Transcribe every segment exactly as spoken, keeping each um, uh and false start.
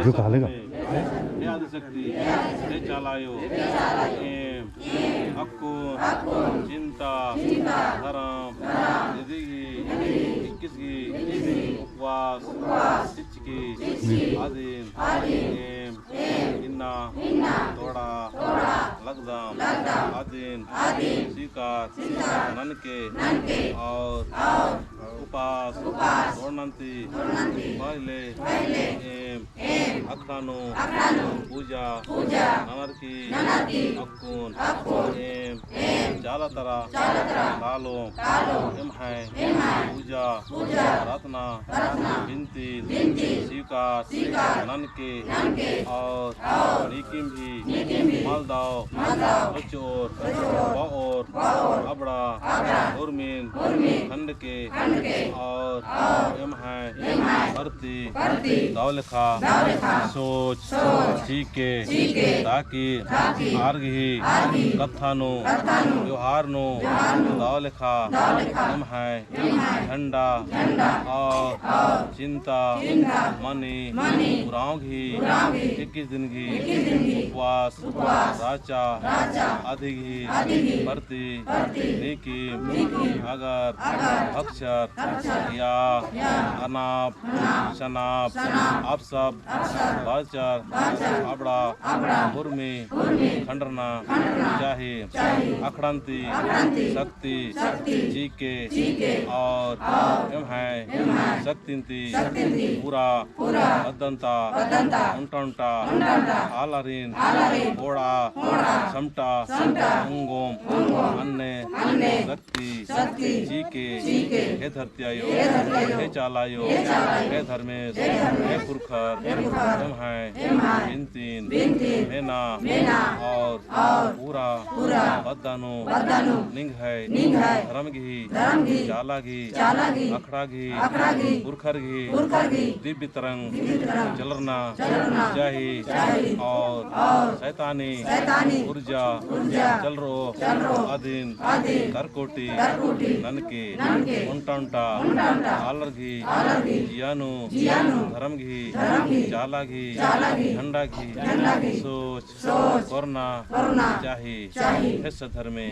हे आदिशक्ति, हे चाला आयो, एम अक्कुन चिंता धरम निधि गही इक्कीस गही उपवास चिच्चकी अदिन एम इन्ना तोड़ा लगदम। अदिन स्वीकार ननके और उपास तोड़ना ती पहले एम अखड़ा नू पूजा ननर की अक्कुन एम चाला तरा कालोम एम्है पूजा प्रार्थना बिनती स्वीकार ननके और नीकिम भी मलदव बचोर बओर अबड़ा उर्मिन खंड के और एम्है परती दव लेखा सोच चीके ताकि आर गही कत्था नू व्यवहार नू दव लेखा एम्है झंडा और चिंता मनी उराँव गही इक्कीस दिन गही उपवास राचा अदी गही परती नीकिम अगर अक्षर या अनाप शनाप आप सब बरचर अबड़ा उर्मी खंडरना चाही। अखड़न ती शक्ति चीके और एम्है शक्तिन ती पूरा बद्दन ता ओन्टा ओन्टा आलारिन बोड़ा समटा ओंगोम अन्ने शक्ति चीके हे धरती आयो, हे चाला आयो, हे धर्मेस, हे पुरखर, एम्है बिनतीन मेना और पूरा बद्दा नू निंग्है धरम गही चाला गही अखड़ा गही पुरखर गही दिव्य तरंग चलरना चाही और सैतानी ऊर्जा चलरो अदिन तरकोटी ननके ओन्टा ओन्टा आलर गही जिया नू धरम गही चाला गही झंडा गही सोच कोरना चाही। हे सद्धर्मे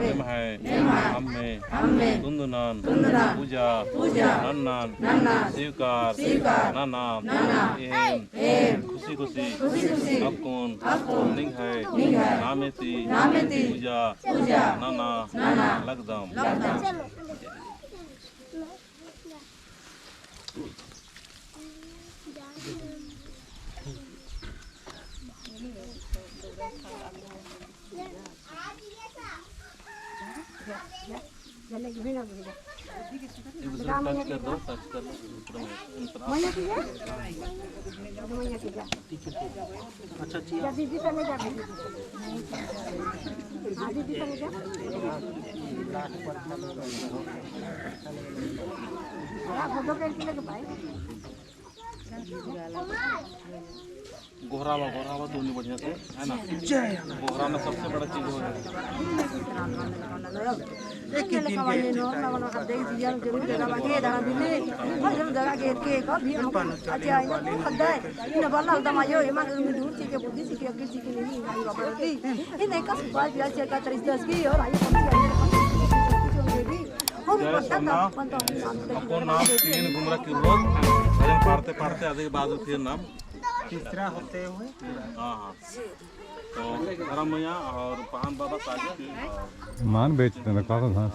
एम्है अम्मे तुन्दुनन पूजा नन्नन स्वीकार नना। एम खुशी खुशी अक्कुन निंग्है नामे ती पूजा नना लगदम। एक दूसरे को touch कर दो, touch कर लो, पूरा मैया कीजिए। मैया कीजिए। अच्छा, अच्छा। जा दीदी, पहले जा दीदी। हाँ, दीदी, पहले जा। हाँ, फोटो करके लेके भाई। गोहरावा, गोहरावा तो नहीं बढ़िया से, है ना? जय हो। गोहराना सबसे बड़ा चीज हो है। एक ही दिन के एक जय सरना। अक्कुन नाम तीन गुमरा किर्रोत, भजन पाड़ते पाड़ते आदि बाद फिर नाम। तीसरा होते हुए। हाँ, हाँ। तो धरम मैया और पहान बाबा साजन। मान बेच देना, का घास?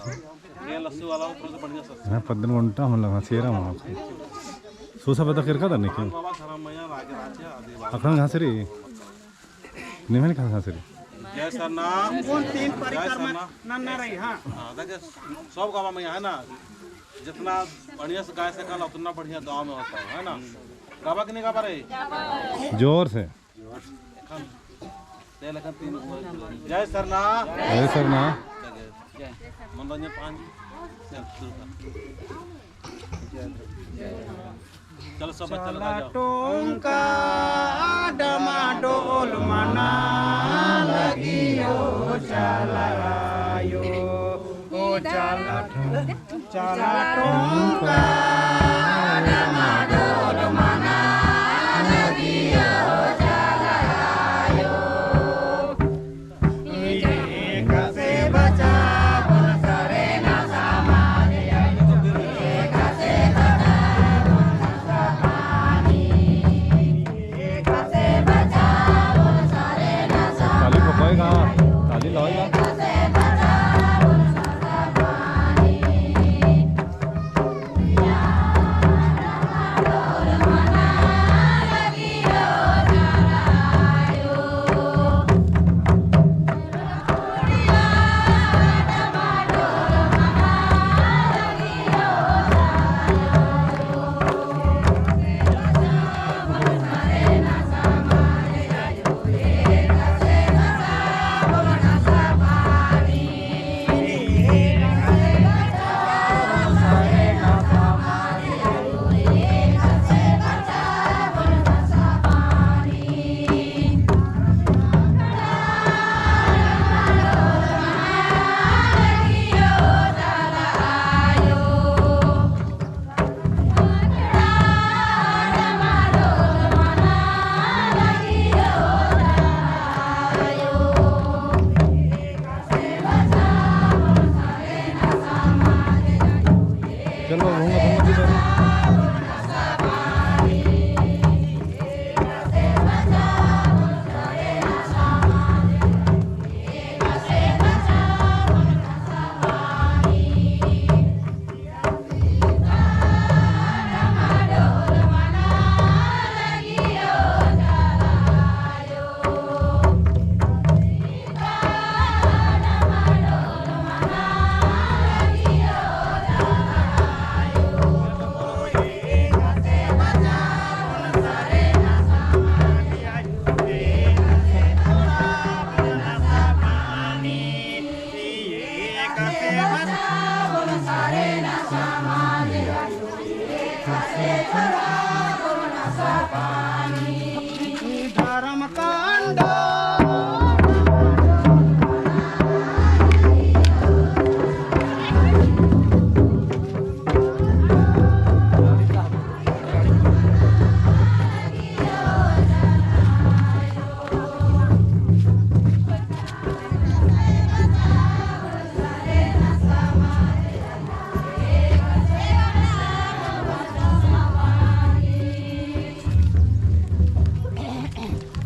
ये लस्सी वाला ऊपर से बढ़िया सस्ता। हाँ, पद्दन घंटा हम लगा, सेरा माँ। सोसा पता केरका था नहीं क्यों? पहान बाबा धरम मैया आगे राज्य आदि बाद। अखड़ा घास रे। निम्है घास रे। जय सरना। कौन तीन परिक्रमा नन्ना रही, हाँ। हाँ, देखिए, सब गाँव में है ना, जितना बढ़िया से गाय से काला, उतना बढ़िया गाँव में होता है, है ना? गावा कि नहीं गावा रे? जोर से। जय सरना। जय सरना। मनोरंजन पान। चल, शुरू कर। चलो, सब बच्चा लोग आ जाओ। टोंका डमाडोल मना लगी ओ चाला आयो, ओ चाला, चाला टोंका डमाडोल मना लगी चलो, घूमो, घूमो, घूमो।